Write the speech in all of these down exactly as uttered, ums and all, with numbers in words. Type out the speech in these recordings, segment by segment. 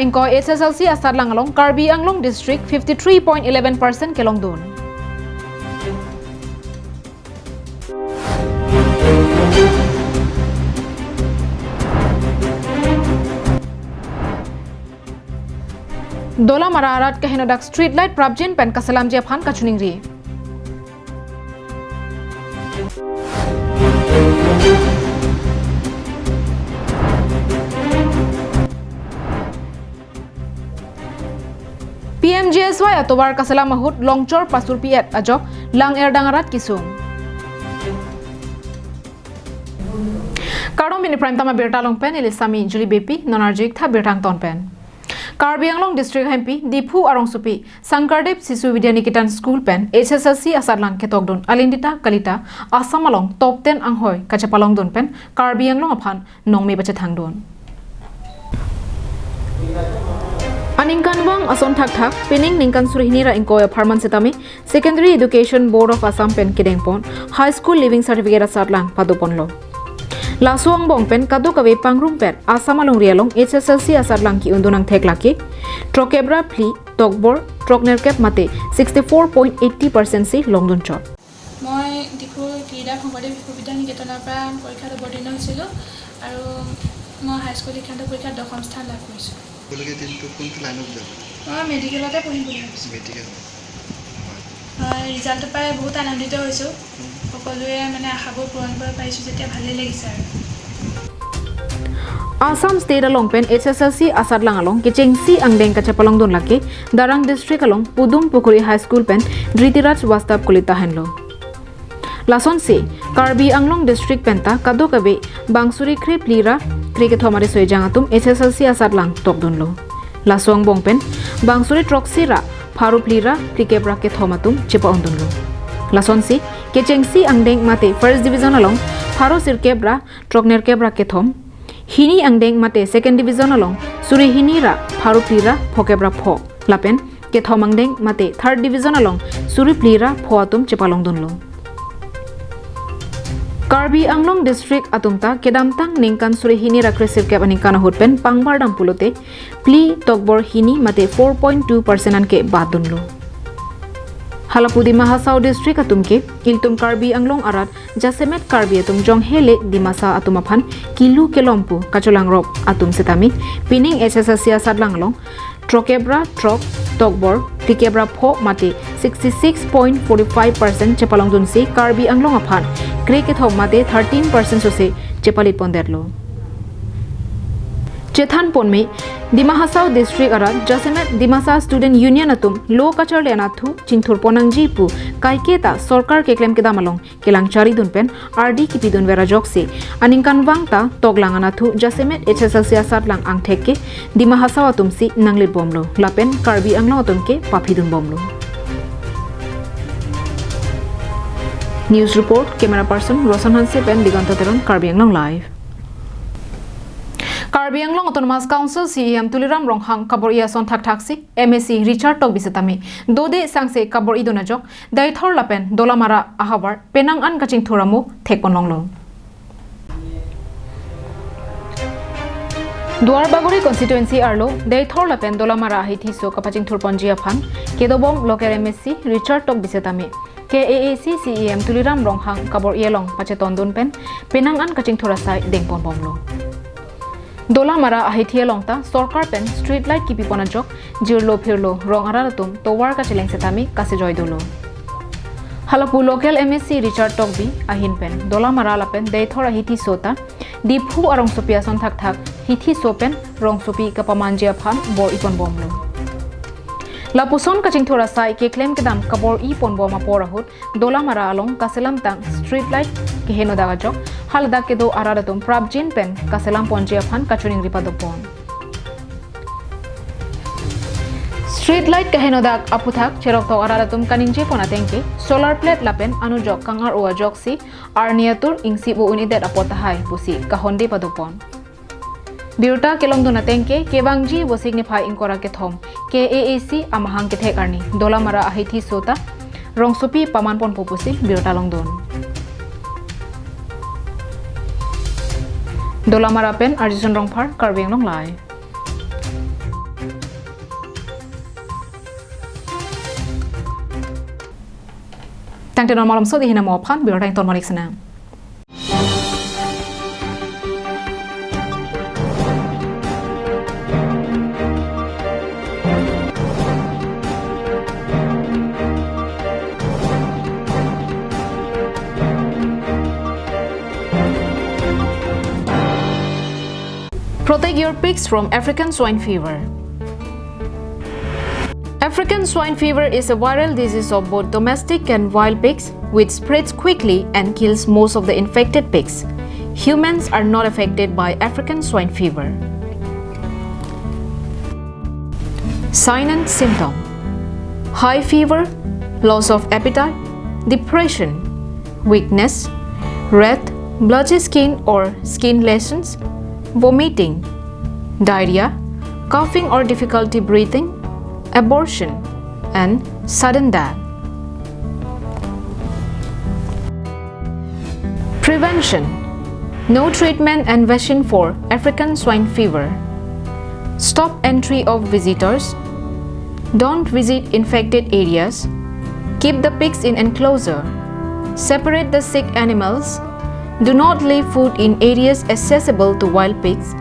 Ingkoi H S L C asatlang along Karbi Anglong District fifty three point eleven percent kelongdun. Dolamara arat kahenodak street light prapjin pen kaselamji aphan kachiningri. P M G S Y atovar kaselam ahut longchor pasurpi-et ajok lang-erdang arat kesung. Kardom, pini Prime Time abirta along pen neli Sami Julie Beypi, non arju-ik tha birta angton pen. Karbi Anglong District ahempi Diphu arongsopi Sankardev Sishu Vidya Niketan School pen H S L C asatlang ketokdun Alindita Kalita Assam along top ten anghoi kachepalongdun pen Karbi Anglong aphan nongme pachethangdun. Aningkanvang ason thakthak, pining ningkan suri hini ra ingkoi apharman setame Secondary Education Board of Assam pen kedengpon High School Leaving Certificate asatlang padoponlo. Laso angbong pen kadokave pangrum pen Assam alongri along H S L C asatlang ke-undun angthek lake throkkep ra phli, tokbor throknerkep mate sixty four point eighty percent si longdunchot. মই ডিফুৰ ক্ৰীড়া শংকৰদেৱ শিশু বিদ্যা নিকেতনৰ পৰা পৰীক্ষাত অৱতীৰ্ণ হৈছিলোঁ আৰু মই হাইস্কুল শিক্ষান্ত পৰীক্ষাত দশম স্থান লাভ কৰিছোঁ। আপোনালোকে দিনটো কোনটো লাইনত যাব? মই মেডিকেলতে পঢ়িম বুলি ভাবিছোঁ। মেডিকেল। হয়। হয়, ৰিজাল্টটো পাই বহুত আনন্দিত হৈছোঁ। উম। সকলোৱে মানে আশাবোৰ পূৰণ কৰিব পাৰিছোঁ যেতিয়া ভালেই লাগিছে আৰু। Assam State along pen H S L C asatlang along kechengsi angdeng kachepalongdun lake Darrang District along Pudum Pukhuri High School pen Dhritiraj Vastav Kalita henlo. Lasonsi Karbi Anglong District penta kadokave bang suri kre phli ra kre kethom ari soijang atum H S L C asatlang tokdunlo. Laso angbong pen bang suri throksi ra pharo phli ra phlikep ra kethom atum chepa-undunlo. Lasonsi kechengsi angdeng mate first division along pharo sirkep ra throknerkep ra kethom, hini angdeng mate second division along suri hini ra pharo phli ra phokep ra pho, lapen kethom angdeng mate third division along suri phli ra pho atum chepalongdunlo. Karbi Anglong District atum ta kedamtang ningkan suri hini ra kre sirkep aningkan ahut pen pangbardam pulote phli tokbor hini mate four point two percent anke batdunlo. Hala pu Dima Hasao District atum ke ilitum Karbi Anglong arat jasemet Karbi atum jonghe le Dimasa atum aphan kilu kelom pu kacholangrop atum setame pining H S L C asatlang along throkkep ra throk, tokbor phlikep ra pho mate sixty six point four five percent chepalongdunsi Karbi Anglong aphan kre kethom mate thirteen percent sose chepalitpondetlo. Chethanponme, Dima Hasao District arat jasemet Dimasa Student Union atum lo kacharli anatthu chingthurpon nangji pu kaiketa sorkar keklem kedam along kelang charidun pen ardi kipidunver ajoksi aningkanvang ta toklang anatthu jasemet H S L C asatlang angthek ke Dima Hasao atum si nanglitbomlo lapen Karbi Anglong atum ke paphidunbomlo. News report, camera person Roshan Hanse pen Diganta Teron, Karbi Anglong Live. Karbi Anglong Autonomous Council C E M Tuliram Ronghang kabor-i ason thakthaksi M A C Richard Tokbi setame dode sangse kabor-idun ajok Deithor lapen Dolamara ahavar penang an kachingthur amo thekponlonglo. Duarbagori constituency arlo Deithor lapen Dolamara ahithiso kapachingthurponji aphan kedobom local M A C Richard Tokbi setame K A A C C E M Tuliram Ronghang kabor-i along pachetondun pen penang an kachingthur asai dengponbomlo. Dolamara ahithi along ta sorkar pen street light kipipon ajok jirlo phirlo rong arat atum tovar kacheleng setame kasejoi dolo. Hala pu local M A C Richard Tokbi ahin pen Dolamara lapen Deithor ahithiso ta Diphu arongsopi ason thakthak hithiso pen rongsopi kapamanji aphan bor-iponbomlo. Lapuson kachingthur asai keklem kedam kabor-iponbom apor ahut Dolamara along kaselamtang street light kehenodak ajok haladak kedo arat atum prapjin pen kaselamponji aphan kachiningri padopon. Street light kehenodak aphuthak cheroktok arat atum kaningjepon atengke solar plate lapen anujok kangar-o ajoksi arni atur ingsi vo unidet apot tahai pusi kahonde padopon. Birta kelongdun atengke kevangji Vosik niphai ingkoi ra kethom K A A C amahang kethek arni Dolamara ahithiso ta rongsopi pamanponpo pusi birta longdun. Dolamara pen Arjun Rongphar, Karbi Anglong Live. Tangte non malomso dei hina mo aphan birta ington monik sena. Protect your pigs from African swine fever. African swine fever is a viral disease of both domestic and wild pigs, which spreads quickly and kills most of the infected pigs. Humans are not affected by African swine fever. Sign and symptom: high fever, loss of appetite, depression, weakness, red, blotchy skin or skin lesions, vomiting, diarrhea, coughing or difficulty breathing, abortion, and sudden death. Prevention: no treatment and vaccine for African swine fever. Stop entry of visitors. Don't visit infected areas. Keep the pigs in enclosure. Separate the sick animals. Do not leave food in areas accessible to wild pigs.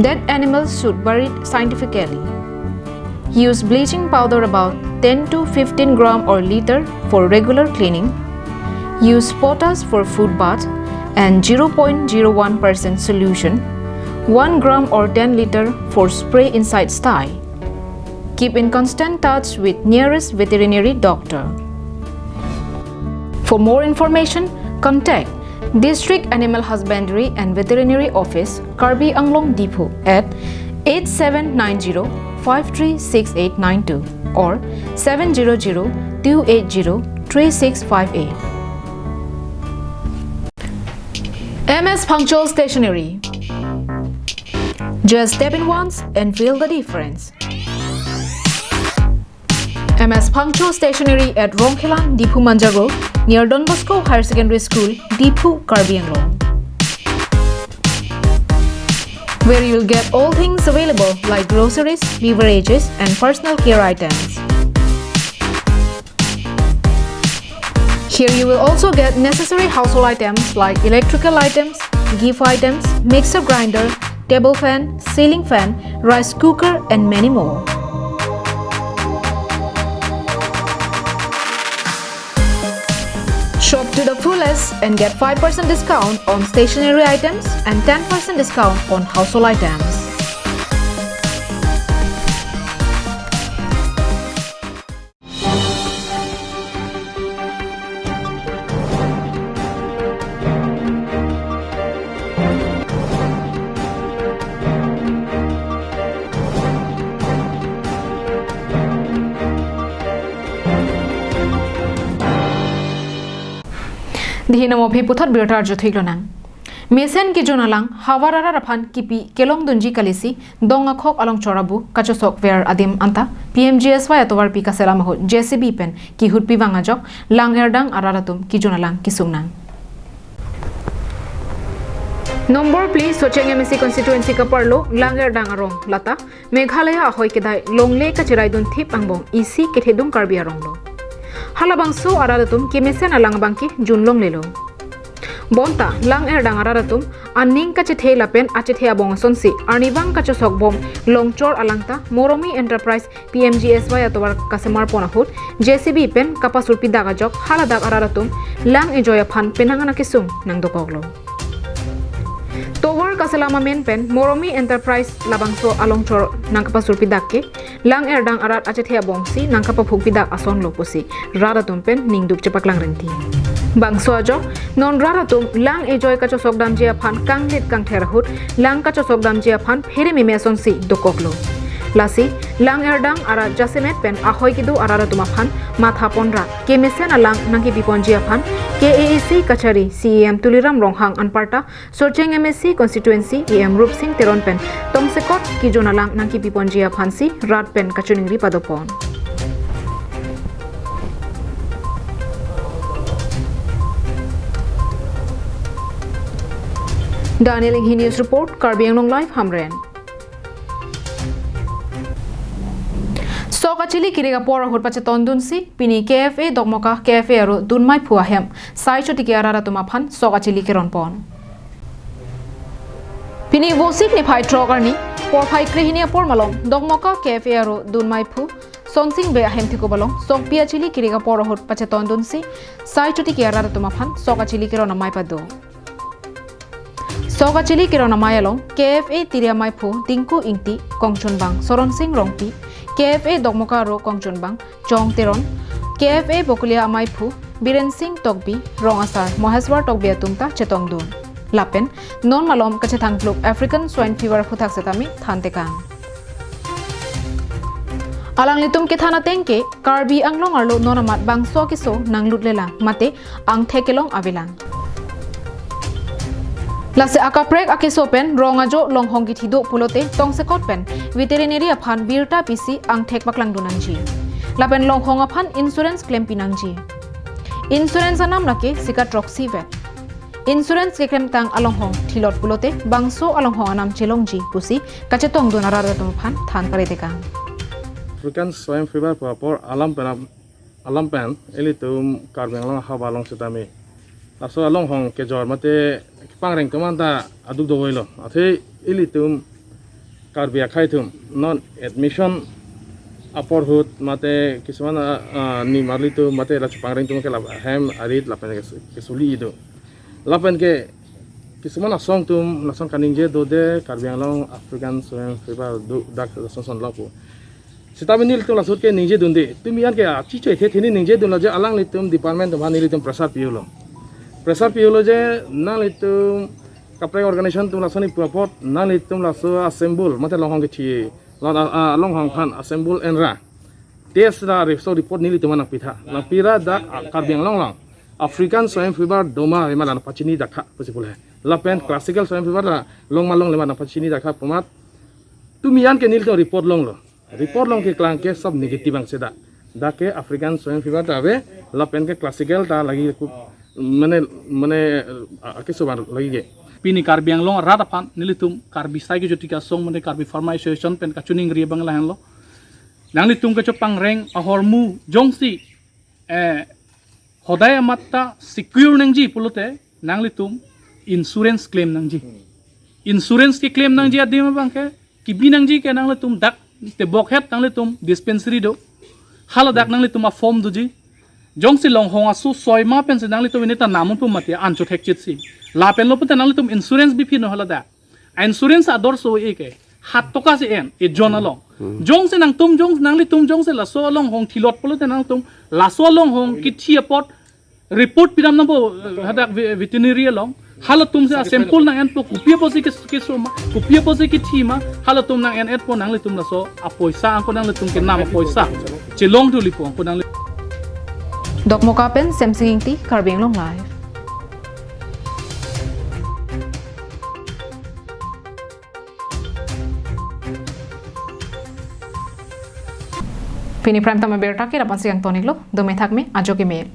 Dead animals should buried scientifically. Use bleaching powder about ten to fifteen gram or liter for regular cleaning. Use potash for food bath and zero point zero one percent solution, one gram or ten liter for spray inside sty. Keep in constant touch with nearest veterinary doctor. For more information, contact District Animal Husbandry and Veterinary Office, Karbi Anglong, Diphu at eight seven nine zero five three six eight nine two or seven zero zero two eight zero three six five eight. M S Phangcho Stationery. Just step in once and feel the difference. M S Phangcho Stationery at Rongkhelan, Diphu Manja Road, near Don Bosco Higher Secondary School, Diphu, Karbi Anglong, where you'll get all things available like groceries, beverages, and personal care items. Here you will also get necessary household items like electrical items, gift items, mixer grinder, table fan, ceiling fan, rice cooker, and many more. Shop to the fullest and get five percent discount on stationery items and ten percent discount on household items. Dei hina mo aphi puthot birta arjuthik lonang. Mesen kejun alang havar arat aphan kipi kelongdunji kalisi Dong Akhok along chor abu kachosok ver adim anta P M G S Y atovar pi kaselam ahut J C B pen kihut pivang ajok Lang Erdang arat atum kejun alang kesung nang. Nombor phli Socheng M A C constituency kaparlo Lang Erdang arong lata Meghalaya ahoi kedai longle kacheraidun thip angbong isi kethedung Karbi arong lo. Halabangso arat atum kemesen alang abangke jun longlelo. Bonta Lang Erdang arat atum aning kachethe lapen achethe abong asonsi arnivang kachosok bom longchor alangta Moromi Enterprise P M G S Y atovar kasemar pon ahut J C B pen kapasur pidak ajok haladak arat atum lang ejoi aphan penang ana kesung nangdokoklo. Tovar kaselam amen pen Moromi Enterprise labangso alongchor nangkapasur pidak ke Lang Erdang arat achethe abongsi nangkapaphuk pidak ason lo pusi rat atum pen ningduk chepaklang rinti. Bangso ajok non rat atum lang ejoi kachosok damji aphan kanglit kangther ahut lang kachosok damji aphan phere meme asonsi dokoklo. Lasi Lang Erdang arat jasemet pen ahoi kedo arat atum aphan matha ponra kemesen alang nangkipi ponji aphan K A A C kachari C E M Tuliram Ronghang anparta Socheng M A C constituency E M Rupsing Teron pen tongsekot kejun alang nangkipi ponji aphansi rat pen kachiningri padopon. Daniel Inghi News Report, Karbi Anglong Live, Hamren. Sok achili kirik apor ahut pachetondunsi pini K F A Dokmoka K F A aru dunmai phu ahem sai chotiki arat atum aphan sok achili keronpon. Pini Vosik niphai throk arni porphai krehini apor malom Dokmoka K F A aru dunmai phu Sonsing Bey ahem thikup along sokpi achili kirik apor ahut pachetondunsi sai chotiki arat atum aphan sok achili keron amei pado. Sok achili keron amei along K F A tiri amei phu Tinku Ingti, kongchunbang Soron Sing Rongpi, K F A Dokmoka aru kongchunbang Chong Teron, K F A Bokolia amei phu Biren Sing Tokbi, rong asar Moheswar Tokbi atum ta chetongdun. Lapen non malom kachethangpluk African Swine Fever aphuthak setame thantekang. Alanglitum kethan ateng ke Karbi Anglong arlo non amat bangso keso nanglutlelang mate angthek kelong avelang. Lasi akaprek akeso pen rong ajo longhong kithi do pulote tongsekot pen veterinary aphan birta pisi angthek paklangdun nangji. Lapen longhong aphan insurance claim pinangji. Insurance anam lake sika throksi vet. Insurance keklemtang alonghong thilot pulote bangso alonghong anam chelongji pusi kachetongdun arat atum aphan than paretekang. African Swine Fever pu apor alam pen alam pen ilitum Karbi Anglong ahaba along setame laso alonghong kejor mate pangreng atum anta aduk dovoilo. Athe ilitum Karbi akhei atum non admission apor ahut mate kisuman ah, ah, nimarli atum mate la chepangring atum ke la hem arit lapen ke kesuli do. Lapen ke kisuman asong atum lason kaningje do de Karbi Anglong African Swine Fever do dak lason son lapu. Sitame nelitum laso ahut ke ningjedunde. Tumi an ke achicho ethe theni ningjedun laje alanglitum department atum aphan nelitum pressure piulo. Pressure piulo je nanglitum kaprek organization atum lason ipu apot nanglitum laso assemble mate longhong kithi la a- a- longhong aphan assemble enra. Test ra reso report nelitum nangpitha. Nangpira dak a- Karbi Anglong along African Swine Fever doma ave ma la nangpachini daktha pusi pule. Lapen classical swine fever la long ma longle ma nangpachini daktha pu amat tumi an ke nelitum report longlo. Report long keklang ke sob negative angse dak. Dak ke African Swine Fever ta ave, lapen ke classical ta lagi ku mane mane ah, akeso abang lagi ke. Pini Karbi Anglong arat aphan nelitum Karbi sai kejut asong mane Karbi Farmer Association pen kachiningri abang lahenlo. Nanglitum kachepangring ahormu jongsi eh hodai amat ta secure nangji pulote nanglitum insurance claim nangji. Insurance keclaim nangji adim abang ke kibi nangji ke nanglitum dak tebokhet nanglitum dispensary do. Haladak nanglitum aform doji. Jongsi longhong aso soi ma pensi nanglitum ini ta namun pu mati an chothek chit si. Lapen lo pute nanglitum insurance biphi no haladak. Insurance ador so e ke hat toka si en ejon along. Jongsi nangtum jong nanglitum jongsi laso alonghong thilot pulote nangtum laso alonghong kithi apot report pidam nangpo eh, hadak ve- veterinary along. Halatum si sample nang-enpo kopi apotsi kes- keso ma, kopi apotsi kithi ma, halatum nang-en-etpo nanglitum laso apoisa angko nanglitum kenam apoisa chelong thulipo angko nangli. Dokmoka pen Semsing Ingti, Karbi Anglong Live. Pini prime time abirta ke lapu-an si kangton-iklo, dome thakme, ajo keme.